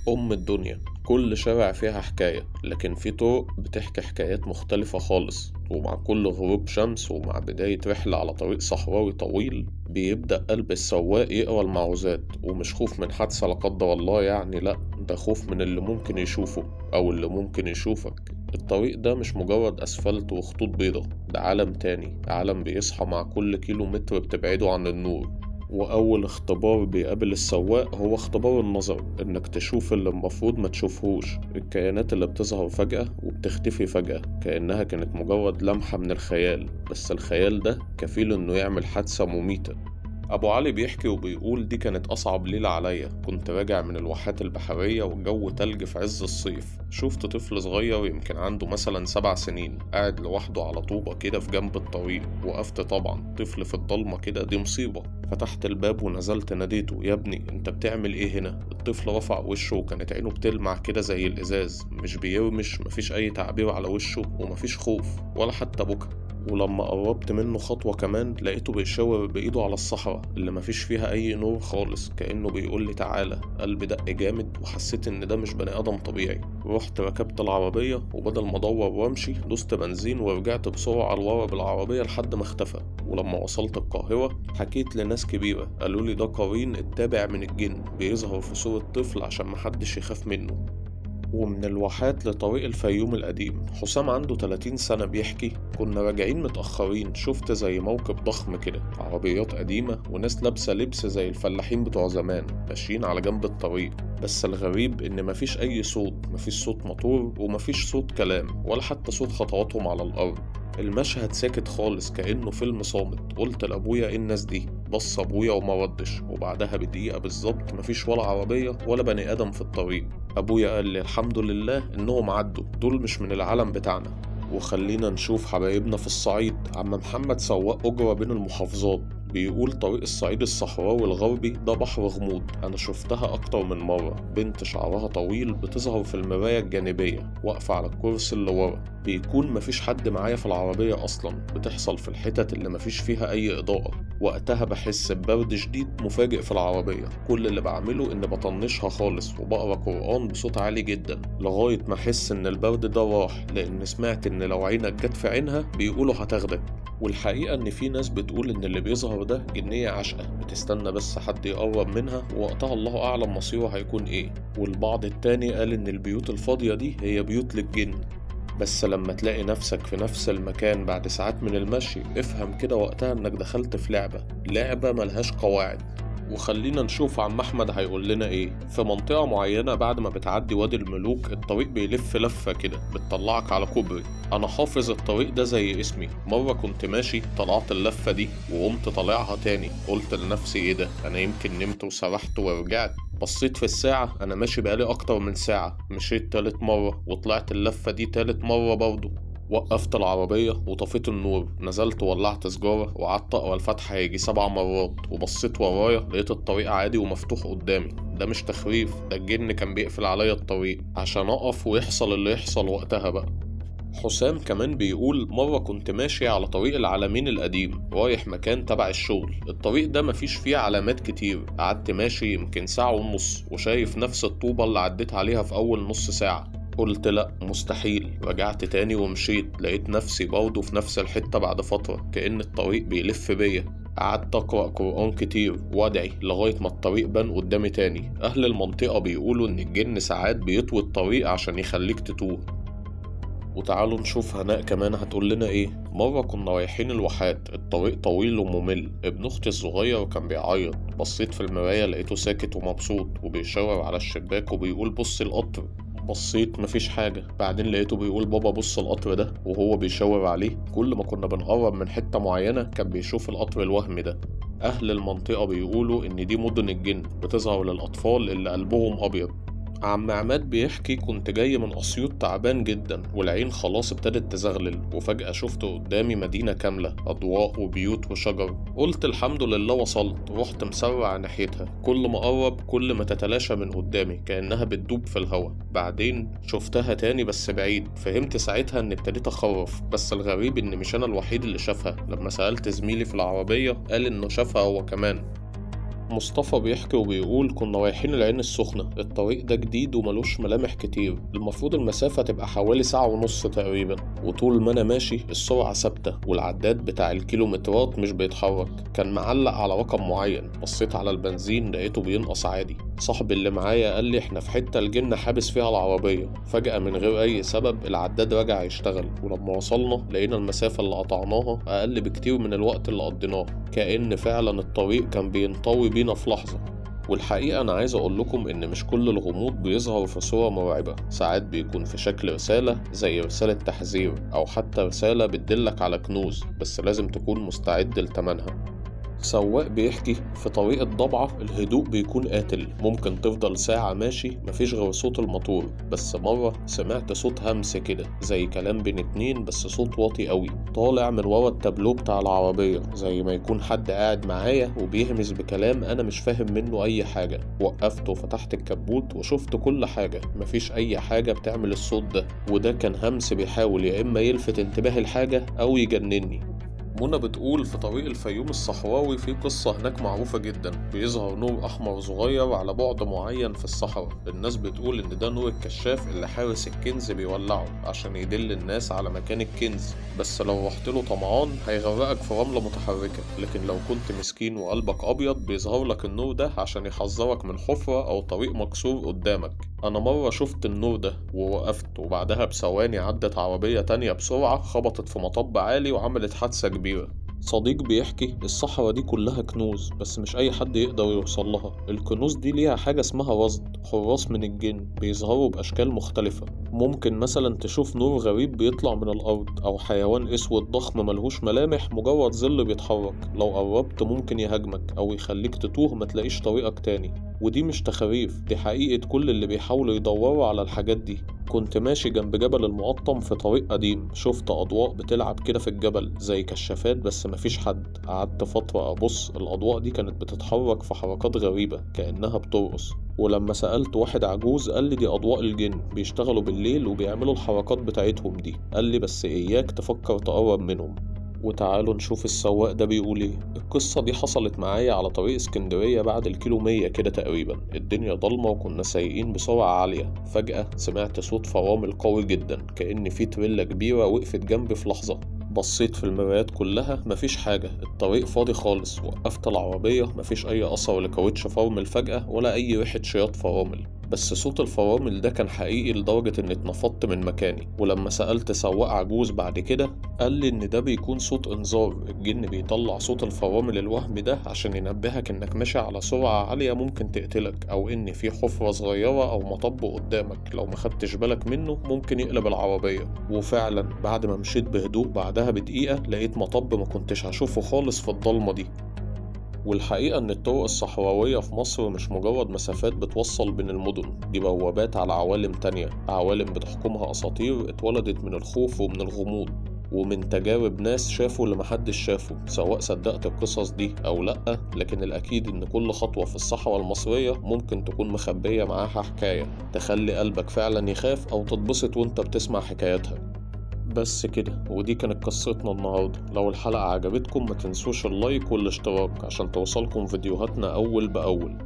أم الدنيا كل شارع فيها حكاية، لكن في طرق بتحكي حكايات مختلفة خالص. ومع كل غروب شمس ومع بداية رحلة على طريق صحراوي طويل بيبدأ قلب السواق يقرأ المعوذات، ومش خوف من حادثة لا قدر الله يعني، لأ ده خوف من اللي ممكن يشوفه أو اللي ممكن يشوفك. الطريق ده مش مجرد أسفلت وخطوط بيضة، ده عالم تاني، عالم بيصحى مع كل كيلو متر بتبعده عن النور. وأول اختبار بيقابل السواق هو اختبار النظر، إنك تشوف اللي المفروض ما تشوفهوش، الكيانات اللي بتظهر فجأة وبتختفي فجأة كأنها كانت مجرد لمحة من الخيال، بس الخيال ده كفيل إنه يعمل حادثة مميتة. أبو علي بيحكي وبيقول دي كانت أصعب ليلة عليا، كنت راجع من الواحات البحرية والجو تلج في عز الصيف، شفت طفل صغير يمكن عنده مثلا 7 سنين قاعد لوحده على طوبة كده في جنب الطريق. وقفت طبعا، طفل في الضلمة كده دي مصيبة. فتحت الباب ونزلت ناديته، يا ابني انت بتعمل ايه هنا؟ الطفل رفع وشه وكانت عينه بتلمع كده زي الإزاز، مش بيرمش، مفيش أي تعبير على وشه ومفيش خوف ولا حتى بكى. ولما قربت منه خطوة كمان لقيته بيشاور بإيده على الصحراء اللي مفيش فيها أي نور خالص، كأنه بيقول لي تعالى. قلبي دق جامد وحسيت إن ده مش بني آدم طبيعي. رحت ركبت العربية وبدل ما أدور وأمشي دوست بنزين ورجعت بسرعة لورا بالعربية لحد ما اختفى. ولما وصلت القاهرة حكيت لناس كبيرة، قالوا لي ده قرين التابع من الجن بيظهر في صورة طفل عشان محدش يخاف منه. ومن الواحات لطريق الفيوم القديم، حسام عنده 30 سنة بيحكي كنا راجعين متأخرين، شفت زي موكب ضخم كده، عربيات قديمة وناس لابسة لبس زي الفلاحين بتوع زمان ماشيين على جنب الطريق. بس الغريب إن مفيش أي صوت، مفيش صوت موتور ومفيش صوت كلام ولا حتى صوت خطواتهم على الأرض. المشهد ساكت خالص كأنه فيلم صامت. قلت لأبويا إيه الناس دي؟ بص أبويا وما ردش، وبعدها بدقيقة بالظبط مفيش ولا عربية ولا بني آدم في الطريق. أبويا قال لي الحمد لله إنهم عدوا، دول مش من العالم بتاعنا. وخلينا نشوف حبايبنا في الصعيد. عم محمد سواق أجرة بين المحافظات، بيقول طريق الصعيد الصحراوي الغربي ده بحر غموض، أنا شفتها أكتر من مرة، بنت شعرها طويل بتظهر في المراية الجانبية واقفة على الكرسي اللي ورا، بيكون مفيش حد معايا في العربية أصلا، بتحصل في الحتت اللي مفيش فيها أي إضاءة. وقتها بحس ببرد شديد مفاجئ في العربية، كل اللي بعمله إن بطنشها خالص وبقرأ قرآن بصوت عالي جدا لغاية ما أحس إن البرد ده راح، لأن سمعت إن لو عينك جت في عينها بيقولوا هتاخدك. والحقيقة إن في ناس بتقول إن اللي بيظهر ده جنية عشقة بتستنى بس حد يقرب منها، ووقتها الله أعلم مصيره هيكون إيه. والبعض التاني قال إن البيوت الفاضية دي هي بيوت للجن. بس لما تلاقي نفسك في نفس المكان بعد ساعات من المشي افهم كده وقتها إنك دخلت في لعبة ملهاش قواعد. وخلينا نشوف عم أحمد هيقول لنا إيه. في منطقة معينة بعد ما بتعدي وادي الملوك الطريق بيلف لفة كده بتطلعك على كوبري. أنا حافظ الطريق ده زي اسمي. مرة كنت ماشي طلعت اللفة دي وقمت طالعها تاني، قلت لنفسي إيه ده، أنا يمكن نمت وسرحت ورجعت. بصيت في الساعة أنا ماشي بقالي أكتر من ساعة. مشيت تالت مرة وطلعت اللفة دي تالت مرة برضو. وقفت العربية وطفيت النور، نزلت وولعت سجارة وقعدت أقرأ الفاتحة يجي 7 مرات، وبصيت ورايا لقيت الطريق عادي ومفتوح قدامي. ده مش تخريف، ده الجن كان بيقفل عليا الطريق عشان أقف ويحصل اللي يحصل وقتها بقى. حسام كمان بيقول مرة كنت ماشي على طريق العلمين القديم رايح مكان تبع الشغل، الطريق ده مفيش فيه علامات كتير، قعدت ماشي يمكن 1.5 ساعة وشايف نفس الطوبة اللي عديت عليها في أول نص ساعة. قلت لأ مستحيل، رجعت تاني ومشيت، لقيت نفسي برضه في نفس الحتة بعد فترة كأن الطريق بيلف بيا. قعدت أقرأ قرآن كتير وأدعي لغاية ما الطريق بان قدامي تاني. أهل المنطقة بيقولوا إن الجن ساعات بيطوي الطريق عشان يخليك تتوه. وتعالوا نشوف هناء كمان هتقول لنا ايه. مرة كنا رايحين الواحات، الطريق طويل وممل، ابن اختي الصغير كان بيعيط، بصيت في المراية لقيته ساكت ومبسوط وبيشاور على الشباك وبيقول بص القطر. بصيت مفيش حاجة، بعدين لقيته بيقول بابا بص القطر ده وهو بيشاور عليه. كل ما كنا بنقرب من حتة معينة كان بيشوف القطر الوهمي ده. أهل المنطقة بيقولوا إن دي مدن الجن بتظهر للأطفال اللي قلبهم أبيض. عم عماد بيحكي كنت جاي من أسيوط تعبان جدا والعين خلاص ابتدت تزغلل، وفجأة شفت قدامي مدينة كاملة أضواء وبيوت وشجر. قلت الحمد لله وصلت، رحت مسرع ناحيتها، كل ما أقرب كل ما تتلاشى من قدامي كأنها بتدوب في الهواء. بعدين شفتها تاني بس بعيد، فهمت ساعتها إن ابتديت أخرف، بس الغريب إن مش أنا الوحيد اللي شافها. لما سألت زميلي في العربية قال إنه شافها هو كمان. مصطفى بيحكي وبيقول كنا رايحين العين السخنة، الطريق ده جديد وملوش ملامح كتير، المفروض المسافة تبقى حوالي 1.5 ساعة تقريبا، وطول ما أنا ماشي السرعة ثابتة والعداد بتاع الكيلومترات مش بيتحرك، كان معلق على رقم معين. بصيت على البنزين لقيته بينقص عادي. صاحبي اللي معايا قال لي احنا في حتة الجن حابس فيها العربية. فجأة من غير أي سبب العداد رجع يشتغل، ولما وصلنا لقينا المسافة اللي قطعناها أقل بكتير من الوقت اللي قضيناه، كأن فعلا الطريق كان بينطوي بينا في لحظة. والحقيقة أنا عايز أقول لكم إن مش كل الغموض بيظهر في صورة مرعبة، ساعات بيكون في شكل رسالة زي رسالة تحذير أو حتى رسالة بتدلك على كنوز، بس لازم تكون مستعد لتمنها. سواق بيحكي في طريق الضبعة الهدوء بيكون قاتل، ممكن تفضل ساعة ماشي مفيش غير صوت الموتور، بس مرة سمعت صوت همس كده زي كلام بين اتنين، بس صوت واطي قوي طالع من ورا التابلو بتاع العربية، زي ما يكون حد قاعد معايا وبيهمس بكلام أنا مش فاهم منه أي حاجة. وقفت وفتحت الكبوت وشفت كل حاجة، مفيش أي حاجة بتعمل الصوت ده، وده كان همس بيحاول يا إما يلفت انتباهي لحاجة أو يجنني. منى بتقول في طريق الفيوم الصحراوي في قصة هناك معروفة جدا، بيظهر نور أحمر صغير على بعد معين في الصحراء، الناس بتقول إن ده نور الكشاف اللي حارس الكنز بيولعه عشان يدل الناس على مكان الكنز، بس لو رحت له طمعان هيغرقك في رملة متحركة، لكن لو كنت مسكين وقلبك أبيض بيظهر لك النور ده عشان يحذرك من حفرة أو طريق مكسور قدامك. أنا مرة شفت النور ده ووقفت، وبعدها بثواني عدت عربية تانية بسرعة خبطت في مطب عالي وعملت حادثة كبيرة. صديق بيحكي الصحراء دي كلها كنوز، بس مش أي حد يقدر يوصل لها. الكنوز دي ليها حاجة اسمها رصد، حراس من الجن بيظهروا بأشكال مختلفة، ممكن مثلا تشوف نور غريب بيطلع من الأرض، أو حيوان أسود ضخم ملهوش ملامح مجرد ظل بيتحرك، لو قربت ممكن يهاجمك أو يخليك تتوه ما تلاقيش طريقك تاني. ودي مش تخاريف، دي حقيقة كل اللي بيحاولوا يدوروا على الحاجات دي. كنت ماشي جنب جبل المقطم في طريق قديم، شفت أضواء بتلعب كده في الجبل زي كشافات، بس مفيش حد. قعدت فترة أبص، الأضواء دي كانت بتتحرك في حركات غريبة كأنها بترقص، ولما سألت واحد عجوز قال لي دي أضواء الجن، بيشتغلوا بالليل وبيعملوا الحركات بتاعتهم دي، قال لي بس إياك تفكر تقرب منهم. وتعالوا نشوف السواق ده بيقول ايه. القصة دي حصلت معايا على طريق اسكندرية بعد الكيلو 100 كده تقريبا، الدنيا ضلمة وكنا سايقين بسرعة عالية. فجأة سمعت صوت فرامل قوي جدا، كأن في تريلا كبيرة وقفت جنبي في لحظة. بصيت في المرايات كلها مفيش حاجة، الطريق فاضي خالص. وقفت العربية مفيش أي أثر لكاوتش فرامل فجأة ولا أي ريحة شياط فرامل، بس صوت الفرامل ده كان حقيقي لدرجة إني اتنفضت من مكاني. ولما سألت سواق عجوز بعد كده قال لي إن ده بيكون صوت إنذار، الجن بيطلع صوت الفرامل الوهمي ده عشان ينبهك إنك ماشي على سرعة عالية ممكن تقتلك، أو إن في حفرة صغيرة أو مطب قدامك لو ما خدتش بالك منه ممكن يقلب العربية. وفعلا بعد ما مشيت بهدوء بعدها بدقيقة لقيت مطب ما كنتش هشوفه خالص في الضلمة دي. والحقيقة إن الطرق الصحراوية في مصر مش مجرد مسافات بتوصل بين المدن، دي بوابات على عوالم تانية، عوالم بتحكمها أساطير اتولدت من الخوف ومن الغموض ومن تجارب ناس شافوا اللي محدش شافه. سواء صدقت القصص دي أو لأ، لكن الأكيد إن كل خطوة في الصحراء المصرية ممكن تكون مخبية معاها حكاية تخلي قلبك فعلا يخاف أو تتبسط وانت بتسمع حكايتها. بس كده، ودي كانت قصتنا النهاردة. لو الحلقة عجبتكم ما تنسوش اللايك والاشتراك عشان توصلكم فيديوهاتنا أول بأول.